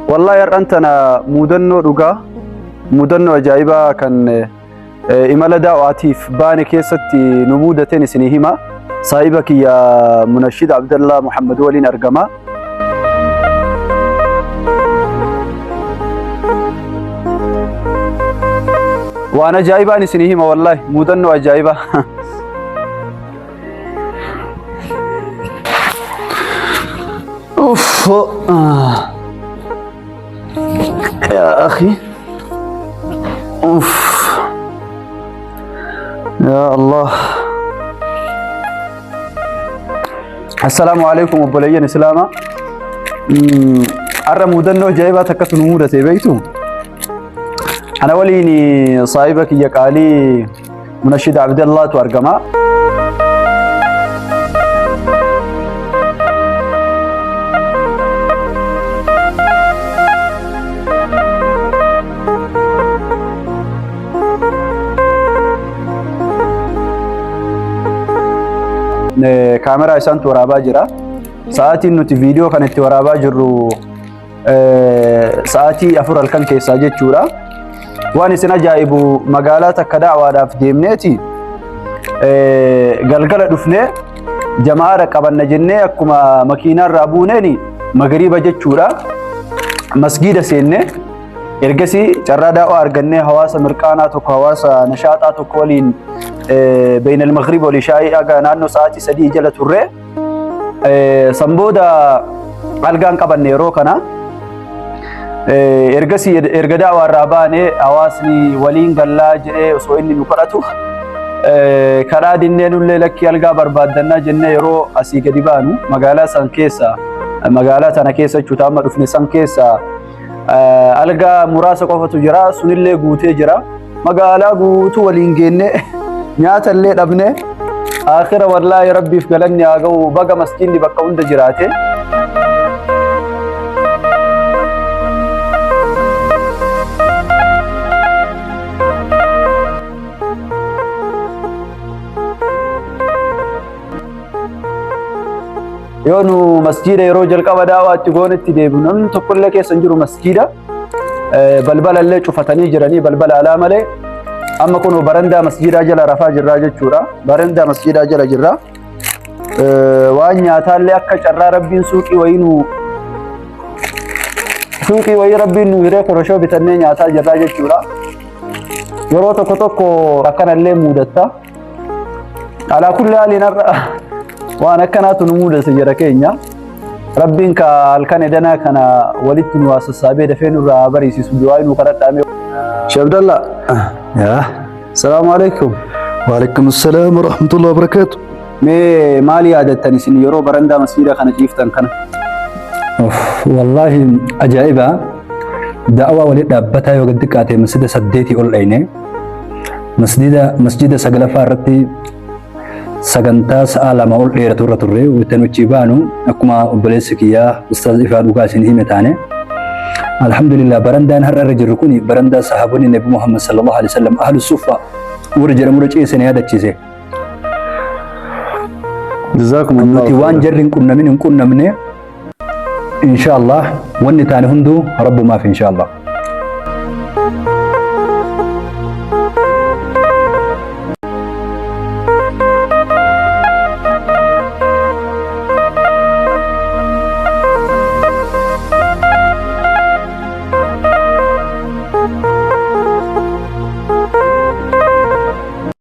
Wallaahi har'an tana mudannoo dhugaa, mudannoo ajaa'ibaa kan imala daawwaatiif baane keessatti nu mudateen isinii hima. Saahiba kiyya Munashid Abdallaa Muhammad waliin argama. Waan ajaa'ibaan isinii hima, wallaahi mudannoo ajaa'ibaa. Uff. يا أخي، أوف، يا الله. السلام عليكم obboleeyyan islaamaa. Har'a mudannoo ajaa'ibaa takkatu nu mudate, beektu. Ana waliin saahiba kiyya qaalii Munashid Abdallaatu argama. Kaameraa isaantu waraabaa jira. Sa'aatiin nuti viidiyoo kana itti waraabaa jirru sa'aatii 4 halkan keessaa jechuudha. Waan isin ajaa'ibu, magaalaa takka da'waadhaaf deemneeti galgala dhufnee jamaa'aadha qabanna jennee, akkuma makiinaarraa buuneeni magariiba jechuudha. Masgiida seennee ergasii carraa daa'waa argannee hawaasa mirqaanaa tokko, hawaasa nashaaxaa tokko waliin beynal magriib wal ishaa'ii aga naannoo sa'aatii 3 jala turre. San booda algaan qabanne yeroo kana. Ergasii erga daawaa irraa baane hawaasni waliin gallaa jedhee osoo inni nu kadhatu, kadhaa dinnee, nullee lakkii algaa barbaaddannaa jennee yeroo asii gadi baanu, magaalaa san keessa, magaalaa tana keessa jechuudha, amma dhufne san keessa algaa muraasa qofatu jira, sunillee guutee jira. Magaalaa guutuu waliin geenne, nyaata illee dhabne. Akhira wallaahi rabbiif galanni haa ga'u, baga masjiidni bakka hunda jiraate. Yoo nu masjiida yeroo jalqaba daawwaatti goonetti deebi'u, namni tokkollee keessa hin jiru masjiida. Balbala illee cufatanii jiranii, balbala alaa malee. Amma kun barandaa masjiidaa jala rafaa jirraa jechuudha. Barandaa masjiidaa jala jirra. Waan nyaataallee akka carraa rabbiin suuqii wayii nu suuqii wayii rabbiin nu hiree koroshoo bitannee nyaataa jirraa jechuudha. Yeroo tokko tokko akkanallee mudatta. Alaa kulli haaliin har'a waan akkanaatu nu mudate jira keenya. Rabbiin ka halkan edanaa kana walitti nu sassaabee dafee nurraa haa bariisisu, du'aa nu kadhadhaame. Sheekh Abdallah. Yaa. Salaamu alaikum. Waalaikum salaam wa rahmatullahi wa barakaatu. Mee maal yaadattan isin yeroo barandaa masjiida kana ciiftan kana? Wallaahi ajaa'iba, da'awaa walitti dhaabbataa yoo gad xiqqaate masjida saddeetii ol dhayne, masjida sagalaffaa irratti sagantaa sa'a 2 ol dheeratu irra turre. Wanta nuti baanu akkuma obboleessi kiyyaa Ustaaz Ifaa dhugaa isin hime taane. Alhamdulillah, barandaan har'a irra jirru kun barandaa sahaabonni Nabi Muhammad sallallahu alaihi wasallam ahlu suffa warra jedhamu irra ciise na yaadachiise. Jazakumullahu Nuti waan jarri hin qunnamin hin qunnamne, inshallah wanni taane hunduu rabbumaaf, inshallah.